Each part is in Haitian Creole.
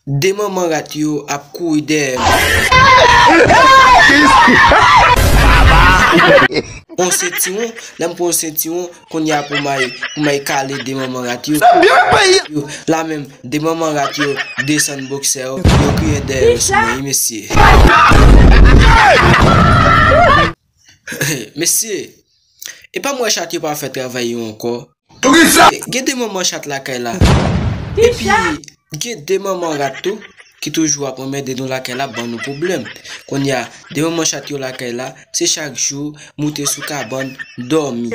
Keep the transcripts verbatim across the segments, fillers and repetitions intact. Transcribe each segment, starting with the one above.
De manman rat yo ap kouri dèyè m. On sentiwon, lè m pran on sentiwon, kounye a pou m al, pou m al kale de manman rat yo. Yo, la menm, de manman rat yo desann boksè yo, yo kriye dèyè yo sou mwen, wi, mesye. Mesye, e pa m wè chat yo pa fè travay yo ankò. Gen de manman chat lakay la. Epi, gen de manman rat tou ki toujou ap anmède nou lakay la, ban nou pwoblèm. Kounye a, de manman chat yo lakay la, se chak jou moute sou kabann, dòmi.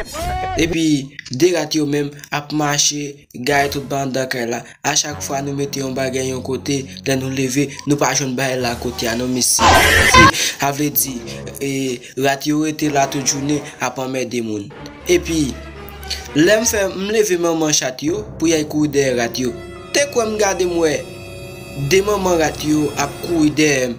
Epi, de rat yo menm ap mache, gaye tout bagay anndan kay la. A chak fwa nou mete yon bagay yon kote, lè nou leve, nou pa jwenn bagay la kote a non, mesye. Sa vle di, e, rat yo rete la tout jounen ap anmède moun. Epi, lè m fè, m leve manman chat yo pou y al kouri dèyè rat yo. Te kwè m gade m wè de manman rat yo ap kouri dèyè m.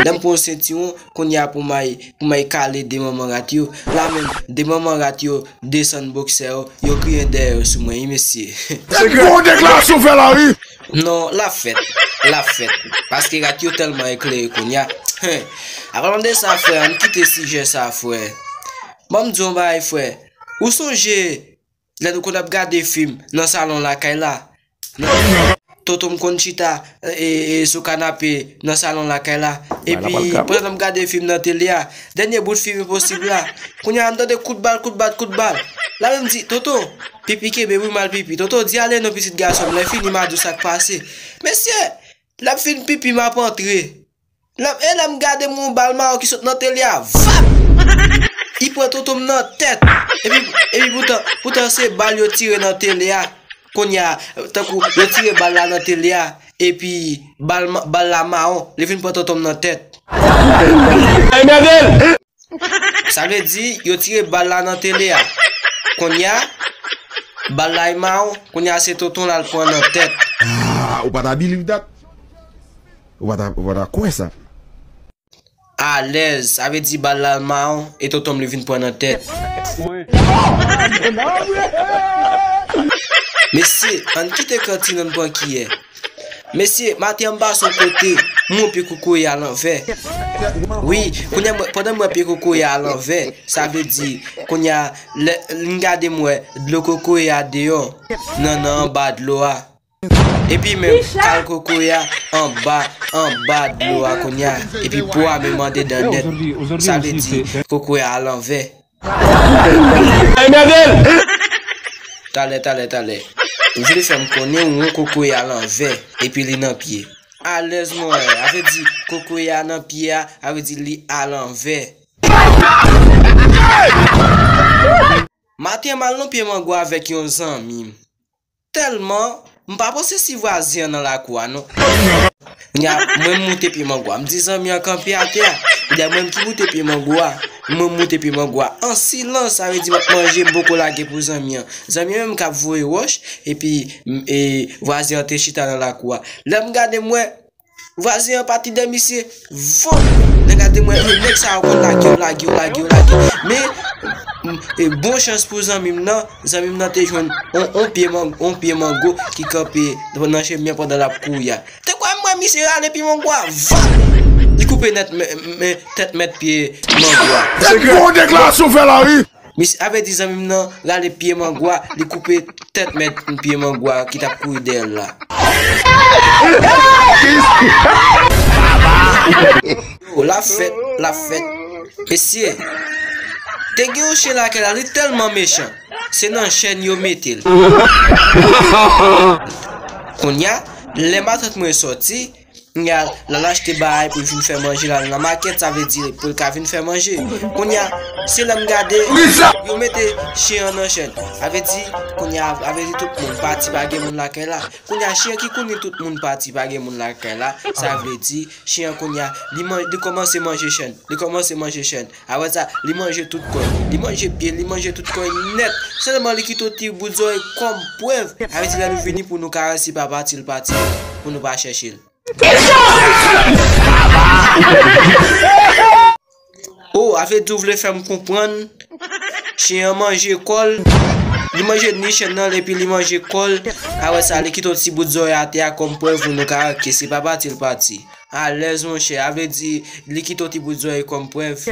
Lè m pran sentiwon, kounye a pou m al, pou m al kale de manman rat yo. La menm, de manman rat yo desann boksè yo, yo kriye dèyè yo sou mwen, wi, mesye. Se gwo deklarasyon fè la, wi. Non, l ap fèt, l ap fèt. Paske rat yo tèlman eklere kounye a. Hen. Apalan de sa, frè, ann kite sijè sa, frè. Ban m di w yon bagay, frè. Ou sonje lè nou konn ap gade fim nan salon lakay la? Tonton m konn chita, e, e, sou kanape nan salon lakay la. Epi, pandan n ap gade fim nan tele a, dènye bout fim Enposib la, kounye a n tande kout bal, kout bal, kout bal. La menm di, "Tonton, pipi kenbe wi, m al pipi." Tonton di, "Ale non, pitit gason m, lè fini, m a di w sa k pase." Mesye, l ap fin pipi, m ap antre. Lè m, e lè m gade m wè yon bal mawon ki sot nan tele a, vap! Li pran tonton m nan tèt. Epi, epi poutan, poutan se bal yo tire nan tele a. Kounye a, tankou yo tire bal la nan tele a, epi bal ma-, bal la mawon, li vin pran tonton m nan tèt. Sa vle di, yo tire bal la nan tele a. Kounye a, bal la mawon, kounye a se tonton l al pran nan tèt. Ah, ou pa ta believe that? Ou pa ta, ou pa ta kwè sa? Alèz, sa vle di bal la mawon e tonton m li vin pran nan tèt. Mesye, ann kite kantin, ann pran kiyè. Mesye, maten an m pase yon kote, m wè pye kokoye a lanvè. Wi, kounye a mwen, pandan m wè pye kokoye a lanvè, sa vle di, kounye a, lè m gade m wè dlo kokoye a deyò, nan, nan anba dlo a. Epi menm kal kokoye a anba, anba dlo a kounye a. Epi po a menm andedan nèt. Sa vle di kokoye a alanvè. Talè, talè, talè. Ou vle fè m konnen ou wè kokoye a alanvè, epi li nan pye. Alèz mwen, sa vle di kokoye a nan pye a, sa vle di li alanvè. Maten an m al nan pye mango avèk yon zanmi m. Tèlman, m pa panse si vwazen an nan lakou a non. Nya, mwen m moute pye mango a. M di zanmi an kanpe atè a. Ebyen mwen m ki moute pye mango a. Mwen m moute pye mango a. An silans, sa vle di m ap manje, m poko lage pou zanmi an. Zanmi an menm k ap voye wòch, epi, m, e, vwazen an te chita nan lakou a. Lè m gade m wè, vwazen an pati dèyè misye, vòp! Nèg la te mwen, e, nèg sa yo konn lage yo, lage yo, lage yo, lage. Men, m, e, bon chans pou zanmi m nan, zanmi m nan te jwenn on, on pye mang-, on pye mango ki kanpe nan chemen an pandan l ap kouri a. Te kwè m wè misye rale pye mango a, vòp! Li koupe nèt, men, men, tèt mèt pye mango a. Se gwo deklarasyon fè la, wi! Misye, sa vle di zanmi m nan rale pye mango a, li koupe tèt mèt pye mango a ki t ap kouri dèyè l la. Yo, l ap fèt, l ap fèt. Mesye, te gen yon chen lakay la, li tèlman mechan. Se nan chèn yo mete l. Kounye a, lè matant mwen sòti, Kounye a, l al achte bagay pou l vin fè manje, l al nan makèt, sa vle di pou l ka vin fè manje. Kounye a, se lè m gade, yo mete chen an nan chèn. Sa vle di, kounye a, sa vle di tout moun pati, pa gen moun lakay la. Kounye a, chen an ki konnen tout moun pati, pa gen moun lakay la, sa vle di, chen an kounye a, li man-, li kòmanse manje chèn, li kòmanse manje chèn. Apre sa, li manje tout kò l. Li manje pye l, li manje tout kò l nèt. Sèlman li kite yon ti bout zòrèy kòm prèv. Sa vle di lè nou vini pou nou karese papa ti l pati, pou nou pa chèche l. Oh, sa vle di w vle fè m konprann chen an manje kò l. Li manje ni chenn nan epi li manje kò l. Apre sa, li kite yon ti bout zòrèy atè a kòm prèv pou nou ka wè ke se pa pati l pati. Alèz, monchè. A vle di, li kite yon ti bout zòrèy kòm prèv.